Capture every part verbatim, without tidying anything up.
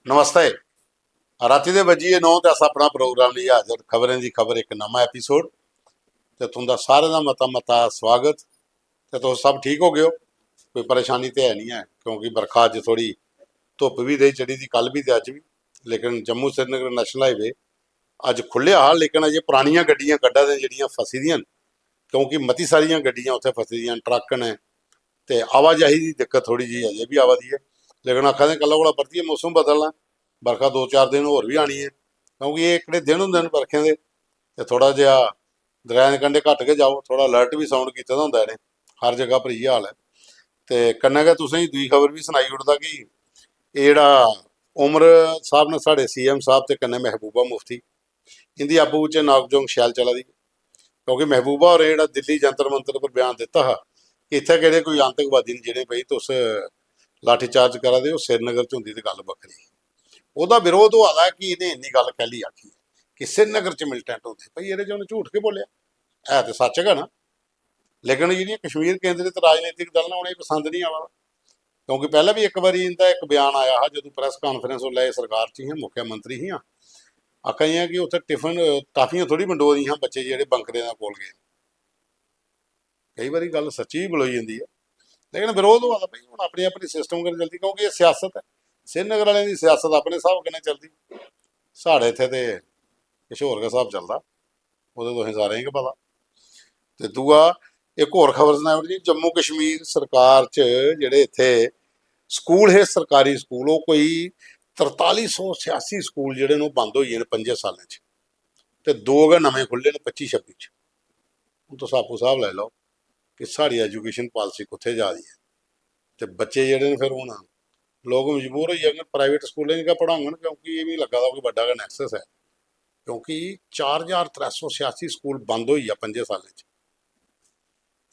नमस्ते। रातीं दे बज्जी गे नौ ते अस अपना प्रोग्राम लेइयै हाजर, खबरें दी खबर, इक नमां एपिसोड। ते तुं'दा सारें दा मता मता स्वागत। ते तुस सब ठीक हो गए ओ, कोई परेशानी ते है निं ऐ, क्योंकि बरखा अज्ज थोड़ी, धुप्प बी रेही चढ़ी दी कल बी ते अज्ज बी। लेकिन जम्मू श्रीनगर नेशनल हाईवे अज्ज खु'ल्लेआ हा, लेकिन अजें परानियां गड्डियां कड्ढा दे न जेह्ड़ियां फसी दियां न, क्योंकि मती सारियां गड्डियां उत्थै फसी दियां न, ट्रक न, ते आवाजाही दी दिक्कत थोड़ी जेही अजें बी आवा दी ऐ। लेकिन आखा दे कल्लै कोला परतियै मौसम बदलना, बरखा दो चार दिन होर बी आनी ऐ, क्योंकि एह् एह्कड़े दिन होंदे न बरखें दे, ते थोड़ा जेहा दरियाएं दे कंढे घट्ट गै जाओ, थोड़ा अलर्ट बी साउंड कीते दा होंदा इ'नें, हर जगह पर इ'यै हाल ऐ। ते कन्नै गै तुसें गी दूई खबर बी सनाई ओड़दा कि एह् जेह्ड़ा उमर साहब न साढ़े सीएम साहब ते कन्नै महबूबा मुफ्ती, इं'दी आपूं बिच्चें नोकझोंक शैल चला दी ऐ, क्योंकि महबूबा होरें जेह्ड़ा दिल्ली जंतर मंतर पर बयान दित्ता हा कि इत्थै केह्ड़े कोई आतंकवादी न जि'नें, भाई, तुस लाठी चार्ज करा दे ओ, श्रीनगर च होंदी ते गल्ल बक्खरी ही। ओह्दा विरोध होआ दा ऐ कि इ'नें इन्नी गल्ल कैह्ली आखी ऐ कि श्रीनगर च मिलिटेंट होंदे, भाई, एह्दे च उ'नें झूठ गै बोलेआ, है ते सच्च गै ना। लेकिन जेह्ड़ियां कश्मीर केंद्रित राजनीतिक दल न, उ'नेंगी पसंद निं आवा दा, क्योंकि पैह्लें बी इक बारी इं'दा इक बयान आया हा, जदूं प्रैस कांफ्रेंस उसलै एह् सरकार च हियां, मुख्यमंत्री हियां, आखा दियां कि उत्थै टिफन, अ, टाफियां थोड़ी बंडोआ दियां हियां बच्चे जेह्ड़े बंकरें दे कोल गे। केई बारी गल्ल सच्ची बी बलोई जंदी ऐ, लेकिन विरोध होआ दा, भाई, हून अपनी अपनी सिस्टम कन्नै चलदी, क्योंकि एह् सियासत ऐ। श्रीनगर आह्लें दी सियासत अपने स्हाब कन्नै चलदी, साढ़े इत्थै ते किश होर गै स्हाब चलदा, ओह् ते तुसें सारें गी गै पता। ते दूआ, इक होर खबर सनाई ओड़दी, जम्मू कश्मीर सरकार च जेह्ड़े इत्थै स्कूल हे, सरकारी स्कूल, ओह् कोई तरताली सौ सियासी स्कूल जेह्ड़े न, ओह् बंद होई गे न पं'जें सालें च, ते दो गै नमें खु'ल्ले न पच्ची छब्बी च। हून तुस आपूं स्हाब लाई लैओ कि साढ़ी एजुकेशन पालिसी कुत्थै जा दी ऐ। ते बच्चे जेह्ड़े न, फिर हून लोक मजबूर होई जाङन, प्राइवेट स्कूलें च गै पढ़ाङन, क्योंकि एह् मिगी लग्गा दा कोई बड्डा गै नैक्सस ऐ, क्योंकि चार ज्हार त्रै सौ सियासी स्कूल बंद होई गेआ पं'जें सालें च।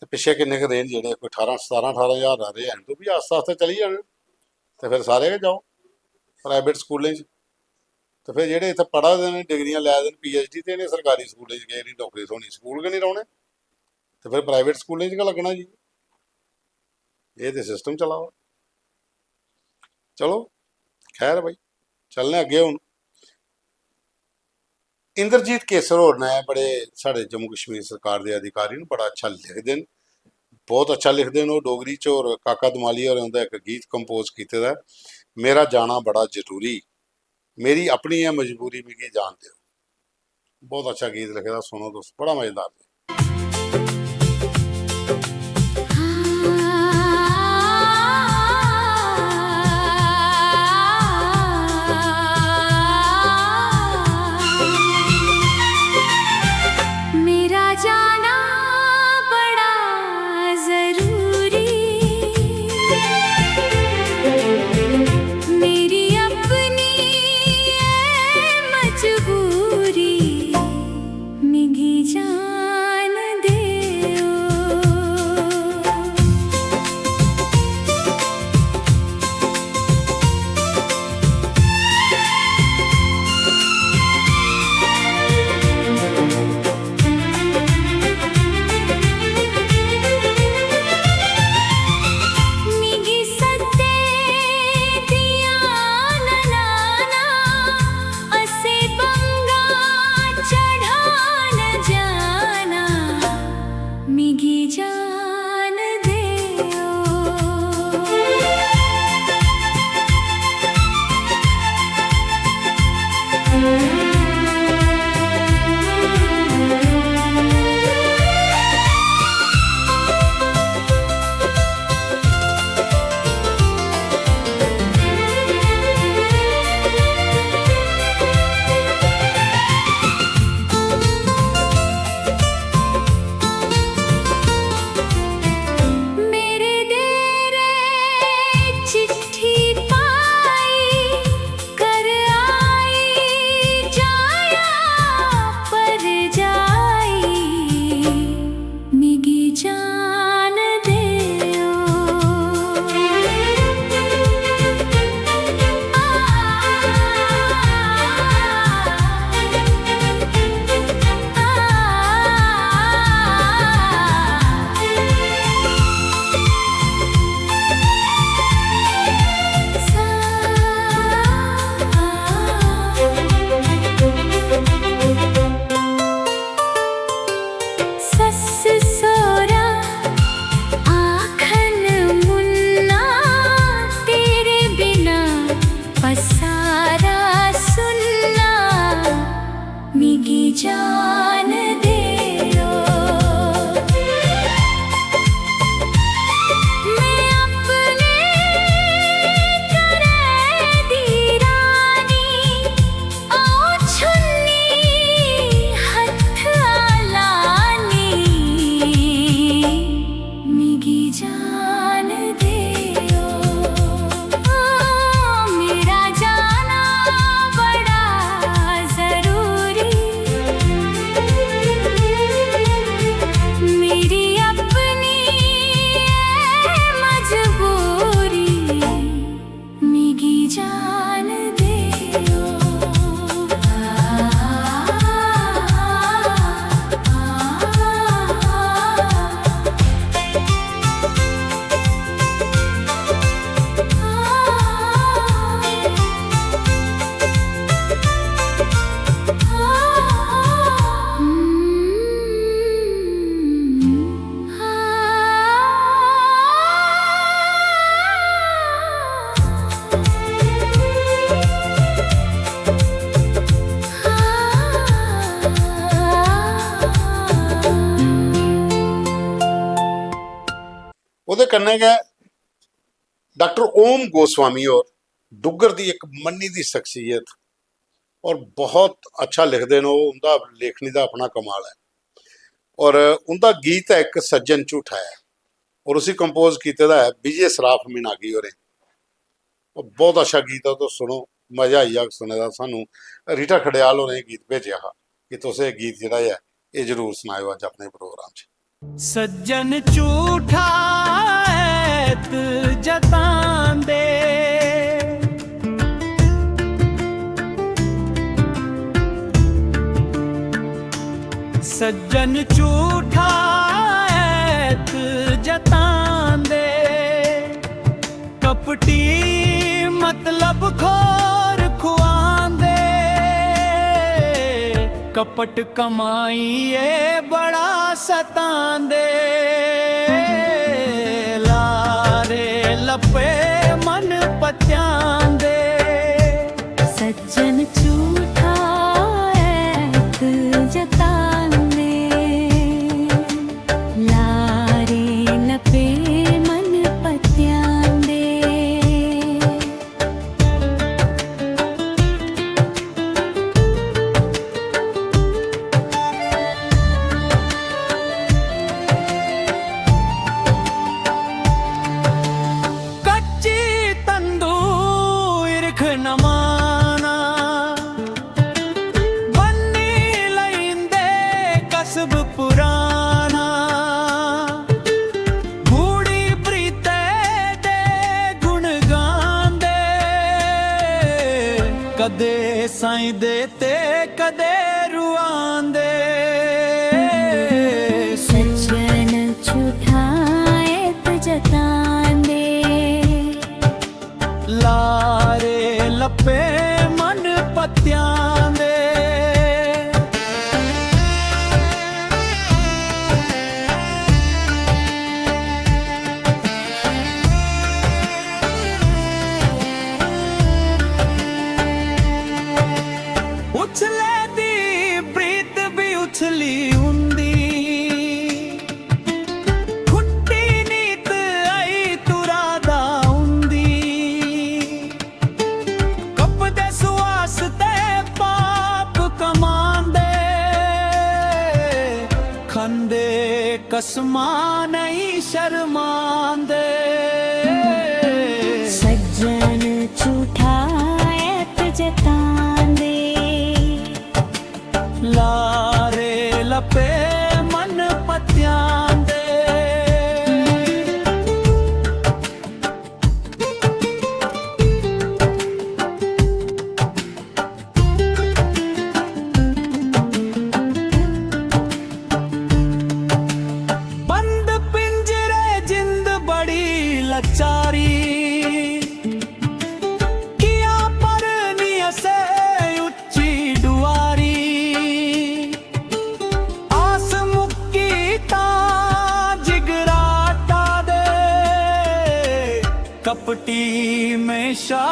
ते पिच्छे किन्ने गै रेह् न जेह्ड़े कोई ठारां, सतारां ठारां ज्हार रेह् हैन, ते ओह् बी आस्ता आस्ता चली जाने। ते फिर सारे गै जाओ प्राइवेट स्कूलें च। ते फिर जेह्ड़े इत्थै पढ़ा दे न, डिग्रियां लै दे न, पीएचडी, ते इ'नें सरकारी स्कूलें च केह्ड़ी नौकरी थ्होनी, स्कूल गै निं रौह्ने। ते फिर प्राइवेट स्कूलें च गै लग्गना जी। एह् ते सिस्टम चला दा। चलो, खैर भाई, चलने अग्गें हून। इंद्रजीत केसर होर ने, बड़े साढ़े जम्मू कश्मीर सरकार दे अधिकारी न, बड़ा अच्छा लिखदे न, बहुत अच्छा लिखदे न ओह् डोगरी च। होर काका दमाली होरें उं'दा इक गीत कंपोज कीते दा ऐ, मेरा जाना बड़ा जरूरी, मेरी अपनी ऐ मजबूरी, मिगी जान देओ। बहुत अच्छा गीत लिखे दा, सुनो तुस, बड़ा मजेदार। मेरा जाना बड़ा जरूरी, मेरी अपनी ऐ मजबूरी, मिगी जान कन्नै गै डाक्टर ओम गोस्वामी होर डुग्गर दी इक मन्नी दी शख्सियत और बहुत अच्छा लिखदे न ओह्, उं'दा लेखनी दा अपना कमाल ऐ। और उं'दा गीत ऐ इक सज्जन झूठा ऐ, और उसी कंपोज कीते दा ऐ विजय सराफ मीनागी होरें। और बहुत अच्छा गीत ऐ, तुस सुनो, मजा आई जाग सुने दा। सानू रीटा खड़ेयाल होरें एह् गीत भेजेआ हा कि तुस एह् गीत जेह्ड़ा ऐ, एह् जरूर सनाएओ अज्ज अपने प्रोग्राम च। सज्जन झूठा ऐत जतांदे, सज्जन झूठा ऐत जतांदे, कपटी मतलब खोर खुआंदे, कपट कमाई ए बड़ा सतांदे, लारे लपे मन पत्यांदे। सज्जन झूठा ऐत जतांदे, लारे लपे मन पत्यांदे। कच्ची तंदू इरख नमाना, बन्नी लैंदे कसब पुराना। बूढ़ी प्रीते दे गुण गांदे, कदे साईं दे ते कदे रुआंदे। सज्जन झूठा ऐत जतांदे, लारे लपे मन पत्यांदे। उछले दी प्रीत भी उछली हुंदी, खुट्टी नीत आई तुरादा हुंदी। कपदे सुआस ते पाप कमांदे, खंदे कसमां नहीं शर्मांदे। सज्जन झूठा ऐत जतांदे, लारे लपे मन पत्यांदे। बंद पिंजरे जिंद बड़ी लाचारी, किया पर नियसे उच्ची डुआरी। आस मुक्की तां जिगराटा दे, कपटी म्हेशा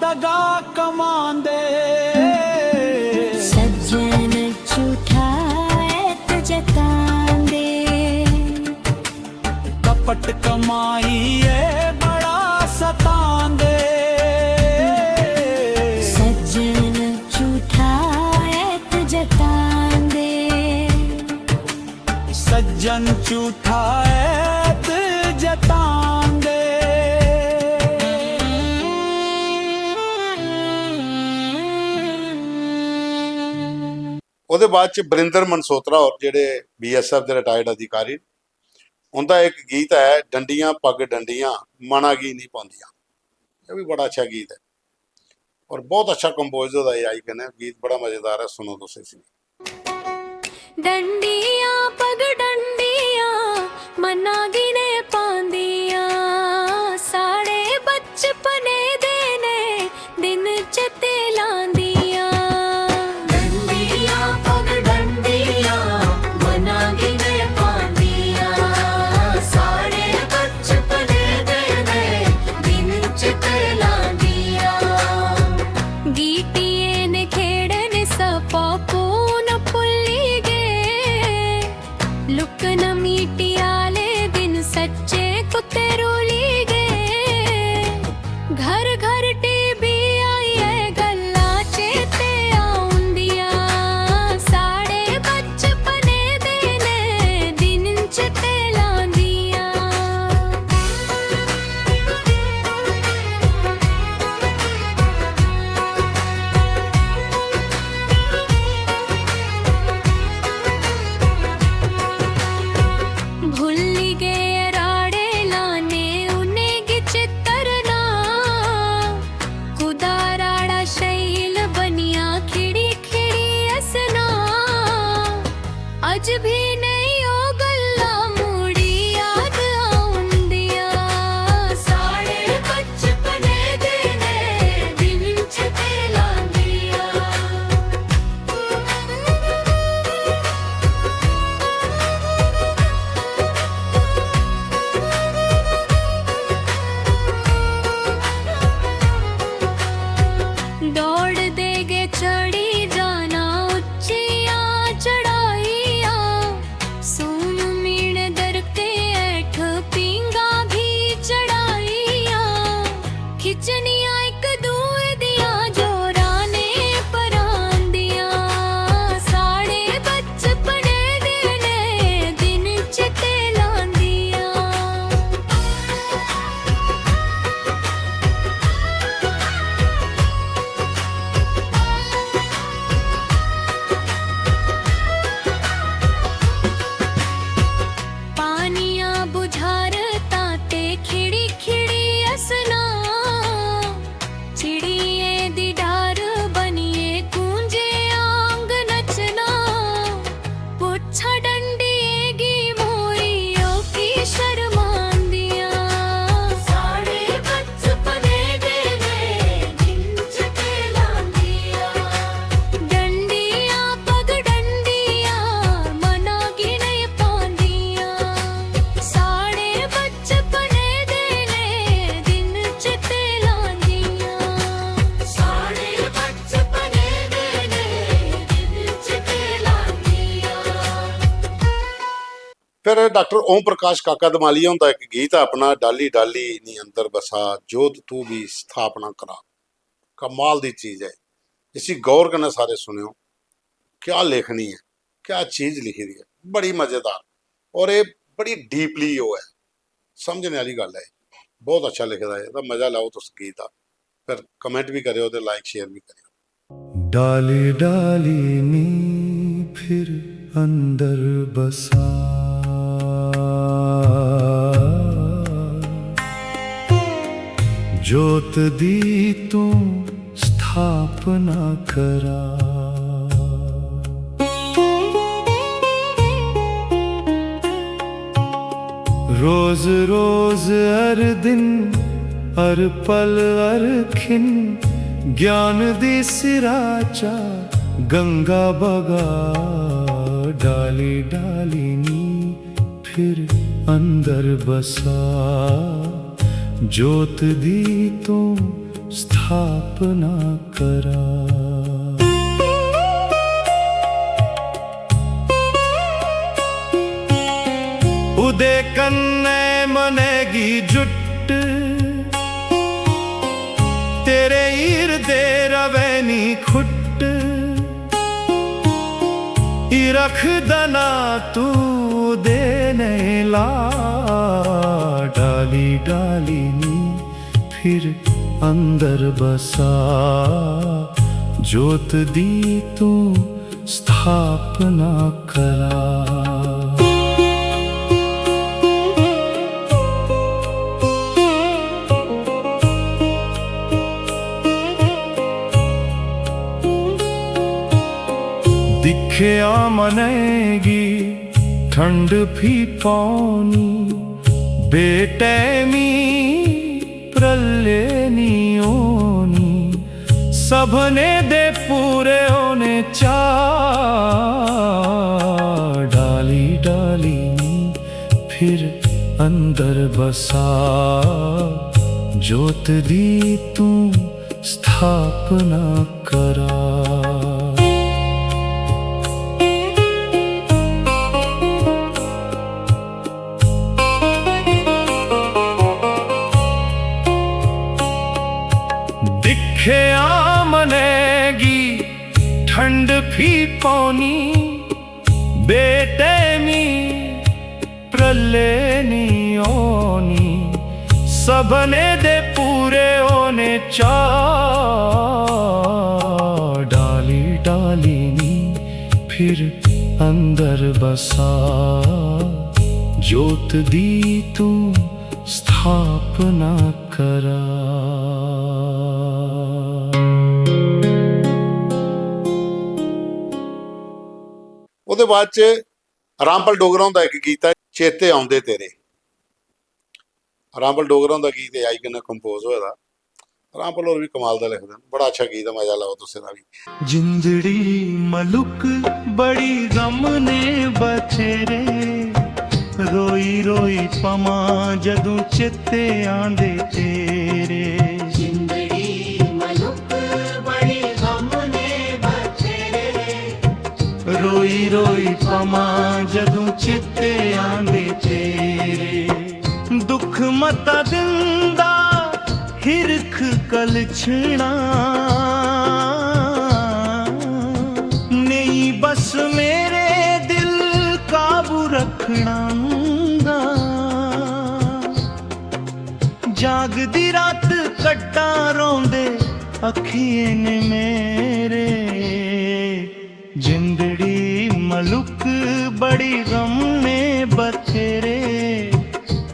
दगा कमांदे। सज्जन झूठा ऐत जतांदे, कपट कमाई ए बड़ा सतांदे। सज्जन झूठा ऐत जतांदे, सज्जन झूठा ऐत जतांदे। ओह्दे बाद च बरिंदर मनसोत्रा होर, जेह्ड़े बीएसएफ दे रिटायर्ड अधिकारी न, उं'दा इक गीत ऐ, डंडियां पग डंडियां, मना गी निं पौंदियां। एह् बी बड़ा अच्छा गीत ऐ और बहुत अच्छा कंपोज होए दा एआई कन्नै। गीत बड़ा मजेदार ऐ, सुनो तुस इसी। डंडियां पग डंडियां, मना गी निं पौंदियां, साढ़े बचपने दे ने दिन चेते लांदियां। डंडियां पग डंडियां, मना गी निं पौंदियां, साढ़े बचपने दे ने दिन चेते लांदियां। गीटिये ने खेड़न सपा पून भुल्ली गे, लुक्कन मीटी आले दिन कुछ भी नहीं, ओ गल्लां मुड़ी याद औंदियां। साढ़े बचपने दे ने दिन चेते लांदियां। दौड़दे गै चढ़ी जाना उच्चियां चढ़ाइयां। सून मीण दरके हेठ पींगा भी चढ़ाइयां। खिच्चनियां इक दूए दियां जोरां ने परांदियां। साढ़े बचपने दे ने दिन चेते लांदियां। पानियां बुझारतां ते खिड़ी खिड़ी असना। चिड़ियें दी डार बनिए कूंजे आंग नचना। पुच्छा डंडिये गी मोई, ओ की शर्मांदियां। साढ़े बचपने दे ने दिन चेते लांदियां। डंडियां पग डंडियां मना गी नहीं पांदियां। साढ़े बचपने दे ने दिन चेते लांदियां। साढ़े बचपने दे ने दिन चेते लांदियां। फिर डॉक्टर ओम प्रकाश काका दमालिया हुंदा इक गीत ऐ अपना, डाली डाली नी अंदर बसा, जोत तू भी स्थापना करा। कमाल दी चीज ऐ, इसी गौर कन्नै सारे सुनेओ। क्या लेखनी ऐ, क्या चीज लिखी दी ऐ, बड़ी मजेदार। और एह् बड़ी डीपली ओह् ऐ, समझने आह्ली गल्ल ऐ। बहुत अच्छा लिखे दा ऐ, एह्दा मजा लैओ तुस गीत दा। फिर कमेंट भी करेओ ते लाइक शेयर भी करेओ। डाली डाली नी फिर अंदर बसा, जोत दी तू स्थापना करा। रोज रोज हर दिन, हर पल, हर खिन ज्ञान दी सिराचा गंगा बगा। डाली डाली नी फिर अंदर बसा, जोत दी तू स्थापना करा। उदे कन्नै मनै गी जुट, तेरे ईर दे रवै नी खुट। ई रखदा ना तू दे नैला, डाली डाली नी फिर अंदर बसा, जोत दी तू स्थापना करा। दिक्खेआ मनै गी ठंड फी पौनी, बेटैमी प्रले नी होनी, सभने दे पूरे होने चा। डाली डाली नी फिर अंदर बसा, जोत दी तू स्थापना करा। दिक्खेआ मनै गी ठंड फी पौनी, बेटैमी प्रले नी होनी, सभने दे पूरे होने चा। डाली डाली नी फिर अंदर बसा, जोत दी तू स्थापना करा। ओह्दे बाद च रामपाल डोगरा हुंदा इक गीत ऐ, चेते औंदे तेरे। रामपाल डोगरा हुंदा गीत एआई कन्नै कंपोज होए दा। रामपाल होर बी कमाल दा लिखदे न, बड़ा अच्छा गीत ऐ, मजा लैओ तुस एह्दा बी। जिंदड़ी मलुक बड़ी गम ने बथेरे, रोई रोई पमा जदूं चेते आंदे तेरे। जिंदड़ी मलुक बड़ी गम ने बथेरे, रोई रोई पमा जदूं चेते आंदे तेरे। दुख मता दिंदा हिरख कलछणा, नेईं बस मेरे दिल काबू रखना हुंदा। जागदी रात कट्टां रोंदे अखियें ने मेरे। जिंदड़ी मलुक बड़ी गम ने बथेरे,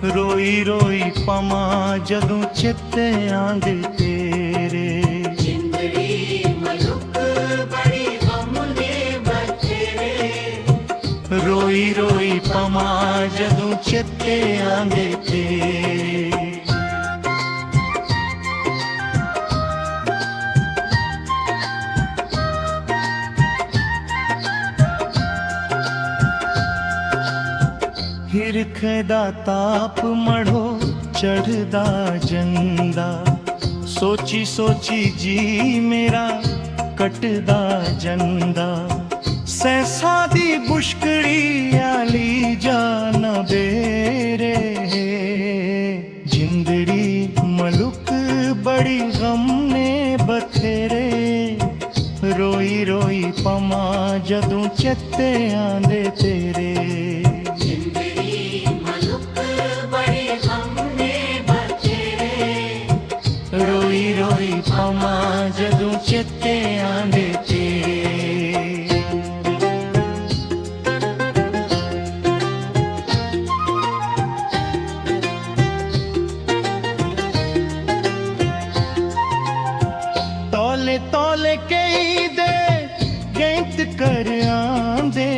रोई रोई पमा जदूं चेते आंदे तेरे। जिंदड़ी मलुक बड़ी गम ने बथेरे, रोई रोई पमा जदूं चेते आंदे तेरे। हिरख दा ताप मढ़ो चढ़दा जंदा, सोची सोची जी मेरा कटदा जंदा। सैंसा दी बुछकड़ी आली जा ना बेरे, जिंदड़ी मलुक बड़ी गम ने बथेरे। रोई रोई पमा जदूं चेते आंदे तेरे। जिंदड़ी मलुक बड़ी गम ने बथेरे, रोई रोई पमा जदूं चेते आंदे तेरे। तौले तौले केई दे गैंत कर आंदे,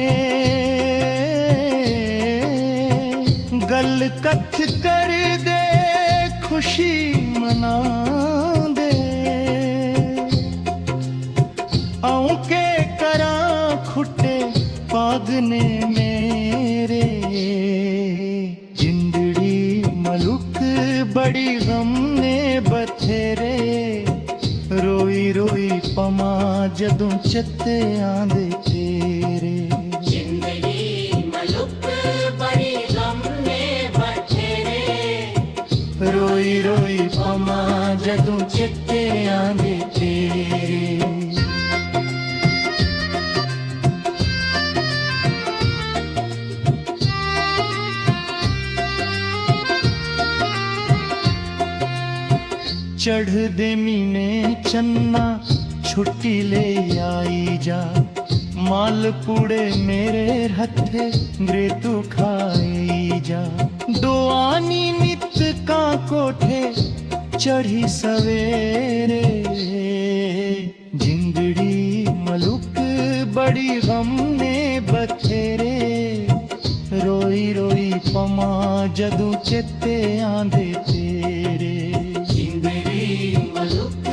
गल कत्थ कर दे खुशी मनांदे। अऊं के करां खुट्टे पाग ने मेरे। जिंदड़ी मलुक बड़ी गम ने बथेरे, रोई रोई पमा जदूं चेते आंदे तेरे। जिंदड़ी मलुक बड़ी गम ने बथेरे, रोई रोई पमा जदूं चेते आंदे तेरे। चढ़दे म्हीने चन्ना छुट्टी ले आई जा, मालपुड़े मेरे हत्थे ग्रेतू खाई जा। दुआनी नित का कोठे चढ़ी सवेरे, जिंदड़ी मलुक बड़ी गम ने बथेरे। रोई रोई पमा जदूं चेते आंदे तेरे। जिंदड़ी मलुक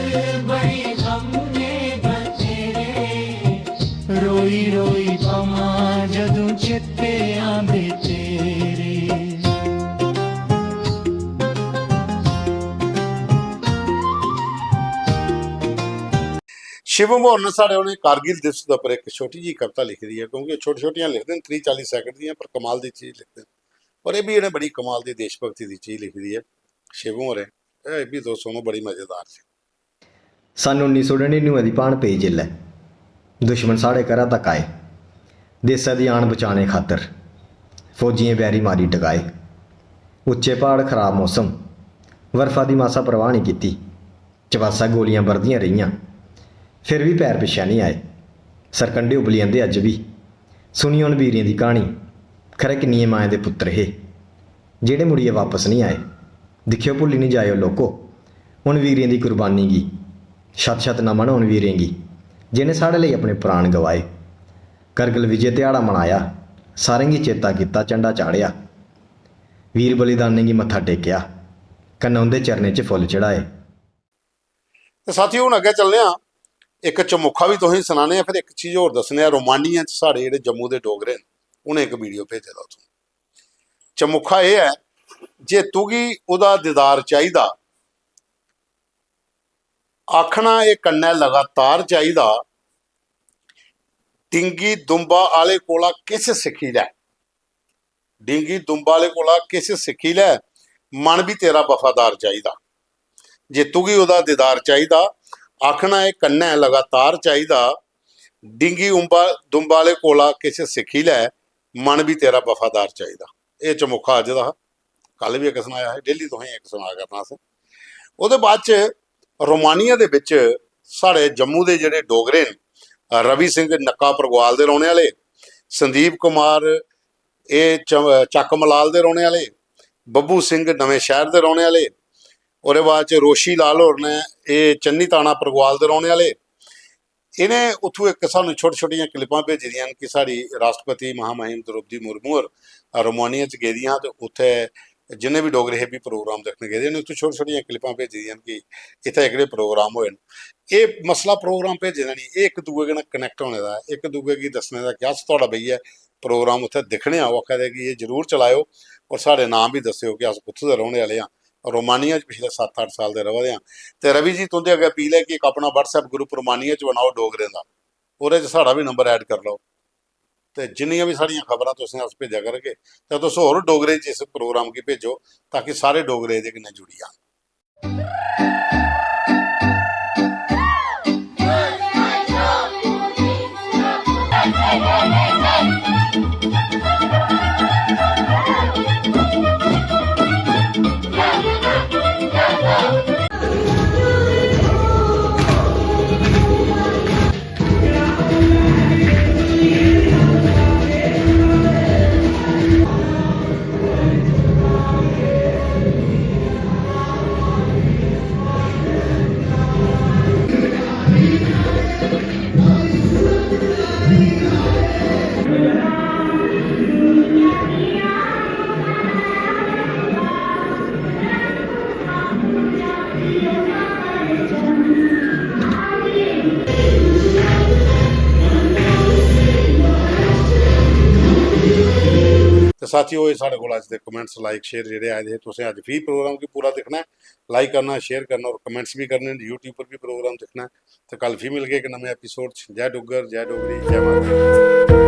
बड़ी गम ने बथेरे। रोई रोई पमा जदूं चेते आंदे तेरे। शिवम होर ने साढ़े उ'नें कारगिल दिवस दे उप्पर इक छोटी जी कविता लिखी दी ऐ, क्योंकि ओह् छोटी छोटियां लिखदे न, त्रीह् चाली सैकंड दियां, पर कमाल दी चीज लिखदे न। और एह् बी इ'नें बड़ी कमाल दी देशभक्ति दी चीज लिखी दी ऐ शिवम होरें। एह् बी तुस सुनो, बड़ी मजेदार जी। सन् उन्नी सौ नड़िनुए दी भान पेई जिसलै दुश्मन साढ़े घरा तक आए, देसै दी आन बचाने खातर फौजियें बैरी मारी डकाए। उच्चे प्हाड़, खराब मौसम, बर्फा दी मासा परवाह नेईं कीती। चपासै गोलियां बरदियां रेहियां, फिर बी पैर पिच्छें नेईं आए। सरकंडे उब्बली जंदे अज्ज बी। सुनियो उ'न वीरें दी क्हानी, खरै किन्नियें माएं दे पुत्तर हे, जेह्ड़े मुड़ियै बापस नेईं आए। दिक्खेओ, भुल्ली निं जाएओ लोको, उ'न वीरें दी कुर्बानी गी। छत-छत नमन उ'न वीरें गी, जि'नें साढ़े लेई अपने प्राण गवाए। करगिल विजय ध्याड़ा मनाया, सारें गी चेता कीता, झंडा चाढ़ेआ, वीर बलिदानें गी मत्था टेकेआ, कन्नै उं'दे चरणें च फुल्ल चढ़ाए। ते साथियो, हून अग्गें चलने आं, इक चमुखा बी तुसेंगी सनाने आं, फिर इक चीज होर दस्सने आं। रोमानिया च साढ़े जेह्ड़े जम्मू दे डोगरे न, उ'नें इक वीडियो भेजे दा उत्थूं। चमुखा एह् ऐ जे तुगी ओह्दा दीदार चाहिदा, आखना एह् कन्नै लगातार चाहिदा, डिंगी दुम्बा आह्ले कोला किश सिक्खी लै। डिंगी दुम्बा आह्ले कोला किश सिक्खी लै, मन बी तेरा वफादार चाहिदा। जे तुगी ओह्दा दीदार चाहिदा, आखना एह् कन्नै लगातार चाहिदा, डिंगी उम्बा दुम्बा आह्ले कोला किश सिक्खी लै, मन बी तेरा वफादार चाहिदा। एह् चमुखा अज्ज दा हा, कल बी इक सनाया हा, डेली तुसेंगी इक सनाऽ करना अस। ओह्दे बाद च रोमानिया दे बिच साढ़े जम्मू दे जेह्ड़े डोगरे न, रवि सिंह नक्का परगवाल दे रौह्ने आह्ले, संदीप कुमार एह् च- चक्क मलाल दे रौह्ने आह्ले, बब्बू सिंह नमें शैह्र दे रौह्ने आह्ले, ओह्दे बाद च रोशी लाल होर न, एह् चन्नी ताना परगवाल दे रौह्ने आह्ले। इ'नें उत्थूं इक सानूं छोटी छोटियां क्लिपां भेजी दियां न कि साढ़ी राष्ट्रपति महामहिम द्रौपदी मुर्मू होर रोमानिया च गेदियां ते उत्थै जिन्ने बी डोगरे हे बी प्रोग्राम दिक्खन गेदे न। उत्थूं छोटी छोटियां क्लिपां भेजी दियां न कि इत्थै एह्कड़े प्रोग्राम होए न। एह् मसला प्रोग्राम भेजने दा निं, एह् इक दूए कन्नै कनैक्ट होने दा ऐ, इक दूए गी दस्सने दा कि अस थुआढ़ा बेहियै प्रोग्राम उत्थै दिक्खने आं। ओह् आखा दे कि एह् जरूर चलाएओ और साढ़े नांऽ बी दस्सेओ कि अस कुत्थूं दे रौह्ने आह्ले आं। रोमानिया च पिछले सत्त अट्ठ साल दे र'वा दे आं। ते रवि जी, तुं'दे अग्गें अपील ऐ कि इक अपना WhatsApp group रोमानिया च बनाओ डोगरें दा, ओह्दे च साढ़ा बी नंबर ऐड करी लैओ। ते जिन्नियां बी साढ़ियां खबरां तुसें अस भेजा करगे, ते तुस होर डोगरे च इस प्रोग्राम गी भेजो, ताकि सारे डोगरे एह्दे कन्नै जुड़ी जान। ते साथियो, एह् साढ़े कोल अज्ज दे कमेंट्स, लाइक, शेयर जेह्ड़े आए दे हे। तुसें अज्ज फ्ही प्रोग्राम गी पूरा दिक्खना ऐ, लाइक करना, शेयर करना और कमेंट्स बी करने न। YouTube पर बी प्रोग्राम दिक्खना ऐ। ते कल फ्ही मिलगे इक नमें एपिसोड च। जय डुग्गर, जय डोगरी, जय माता दी।